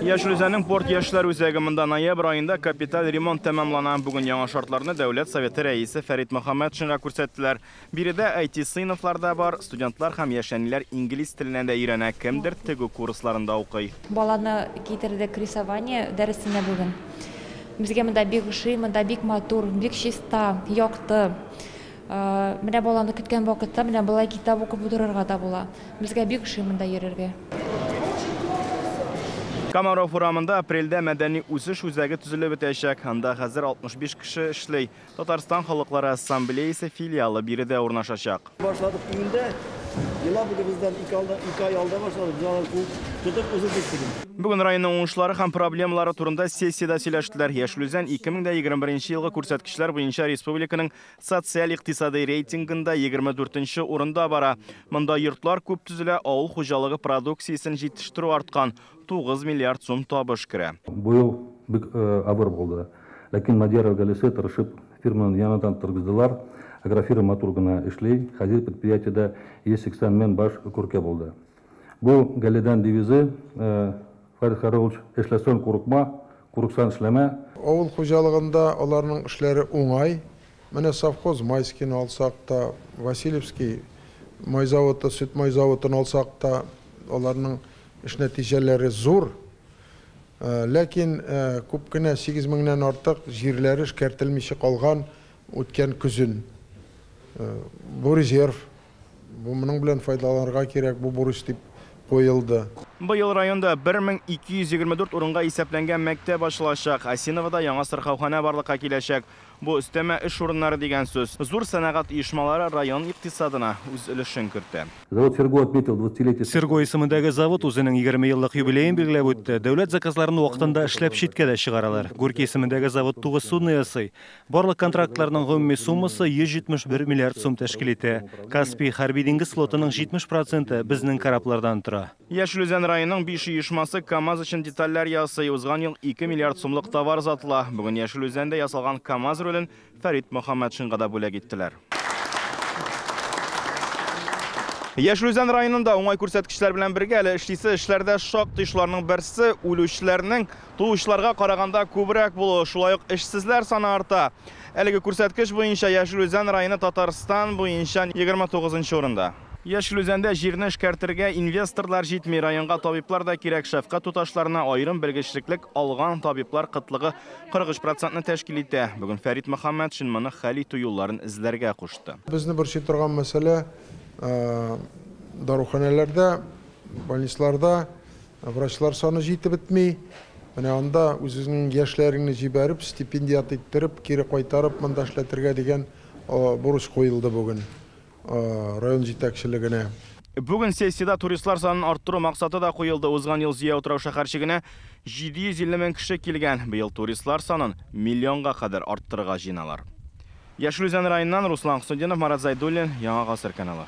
Яшел Үзәннең Порт яшьләр үзәге монда ноябрь аенда капиталь ремонт тәмамлана. Бүген яңа шартларны Дәүләт Советы рәисе Фәрит Мөхәммәтшинга күрсәттеләр. Биредә IT сыйныфлар да бар, студентлар һәм яшь әниләр инглиз теленә дә өйрәнә, кемдер тегү курсларында укый. Баланы китердек рисование дәресенә бүген. Безгә монда бик ошый, монда бик матур, бик чиста, якты. Менә баланы көткән вакытта менә болай китап укып утырырга да була. Безгә бик ошый монда йөрергә. Комаров урамында апрельдә мәдәни үсеш үзәге төзелеп бетәчәк. Анда хәзер 65 кеше эшли. Татарстан халыклары ассамблеясы филиалы биредә урнашачак. Башладык июньдә, Елабугабыздан 2 ай алда башладык, без алар куып тотып узып киттек. Бүген районның уңышлары һәм проблемалары турында сессиядә сөйләштеләр. Яшел Үзән 2021 елгы күрсәткечләр буенча республиканың социаль-икътисадый рейтингында 24 урында бара. Монда йортлар күп төзелә, авыл хуҗалыгы продукциясен җитештерү арткан, 9 миллиард сум табыш керә. Бу ел бик авыр булды. Ләкин Мадьяров галисе тырышып фирманы яңадан торгыздылар. Агрофирма матур гына эшли. Хәзер предприятиедә 180 мең баш күркә булды. Бу галидән девизы Фәрит Хайруллович, эшләсәң курыкма, курыксаң эшләмә. Авыл хуҗалыгында аларның эшләре уңай. Менә совхоз Майскийны алсак та, Васильевский май заводы, сөт май заводын алсак та, аларның эш нәтиҗәләре зур. Ләкин күп кенә 8 меңнән артык җирләре эшкәртелмичә калган үткән көзен. Бу резерв, бу моның белән файдаланырга кирәк, бу бурыч дип куелды. Быел районда 1224 урынга исәпләнгән мәктәп ачылачак. Осиновода яңа сырхауханә барлыкка киләчәк. Бу өстәмә эш урыннары дигән сүз. Зур сәнәгать оешмалары район икътисадына үз өлешен кертә. Завод Серго отметил 20-летие. Серго исемендәге завод үзенең 20 еллык юбилеен билгеләп үтте. Дәүләт заказларын вакытында эшләп читкә дә чыгаралар. Горький исемендәге завод 9 судно ясый. Барлык контрактларның гомуми суммасы 171 миллиард сум тәшкил итә. Каспий хәрби диңгез флотының 70% безнең кораблардан тора. Яшел Үзән районының 5 оешмасы КАМАЗ өчен детальләр ясый. Узган ел 2 миллиард сумлык товар сатыла. Бүген Яшел Үзәндә ясалган КАМАЗ рулен Фәрит Мөхәммәтшинга да бүләк иттеләр. Яшел Үзән районында уңай күрсәткечләр белән бергә әле эшлисе эшләрдә шактый. Шуларның берсе үлүчеләрнең туучыларга караганда күбрәк булуы, шулай ук эшсезләр саны арта. Әлеге күрсәткеч буенча Яшел Үзән районы Татарстан буенча 29 урында. Яшел Үзәндә җирне эшкәртергә инвесторлар җитми, районга табиблар да кирәк. Шәфкать туташларына аерым белгечлеклек алган табиблар кытлыгы 43% тәшкил итә. Бүген Фәрит Мөхәммәтшин моны хәл итү юлларын эзләргә кушты. Безне борчый торган мәсьәлә даруханәләрдә, больницаларда врачлар саны җитеп бетми. Менә анда үзеңнең яшьләреңне җибәреп, стипендиат иттереп, кире кайтарып монда эшләтергә дигән бурыч куелды бүген район җитәкчелегенә. Бүген сессиядә туристлар санын арттыру максаты да куелды. Узган ел Зөя утрау шәһәрчегенә 750 мең кеше килгән. Быел туристлар санын миллионга кадәр арттырырга җыеналар. Яшел Үзән районыннан Руслан Хөснетдинов, Марат Зайдуллин, Яңа Гасыр каналы.